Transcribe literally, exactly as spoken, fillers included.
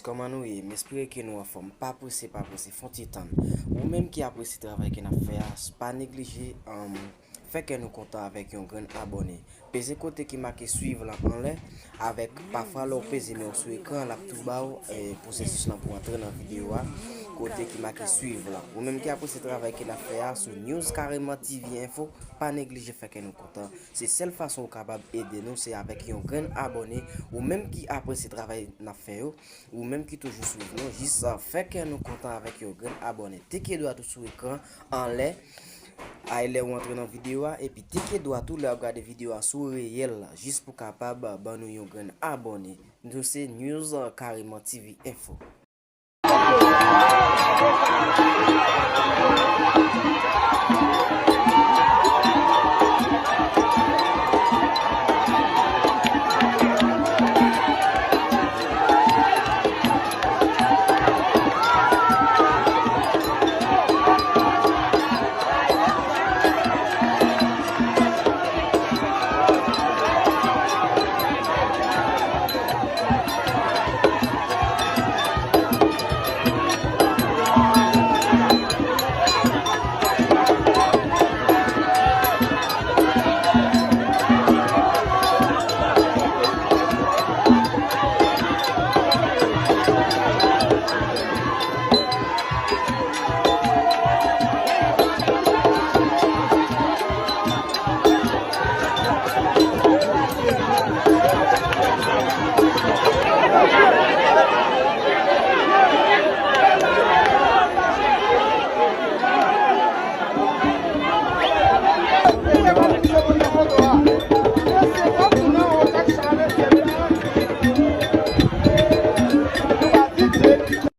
Kòman nou ye? M espere ke nou anfòm. Pa prese, pa prese, fon ti tann. Ou menm ki apresye travay ke n ap fè a, pa neglije, um, fè kè nou kontan avèk yon grenn abòne. Peze kote ki make suiv lan anlè, avèk pafwa lè w peze men w sou ekran, l ap tou ba w, eh, pwosesis lan pou antre nan videyo a, kote ki make suiv lan. Ou menm ki apresye travay ke n ap fè a sou News Kareman T V Info, pa neglije fè kè nou kontan. Se sèl fason ou kapab ede nou, se avèk yon grenn abòne. Ou menm ki apresye travay n ap fè yo, ou menm ki toujou suiv nou, jis, ah, fè kè nou kontan avèk yon grenn abòne. Teke dwat ou sou ekran anlè, ay lè w antre nan videyo a, epi teke dwat ou lè w ap gade videyo a sou reyèl la, jis pou kapab, ah, ban nou yon grenn abòne. Nou se News, ah, Kareman T V Info.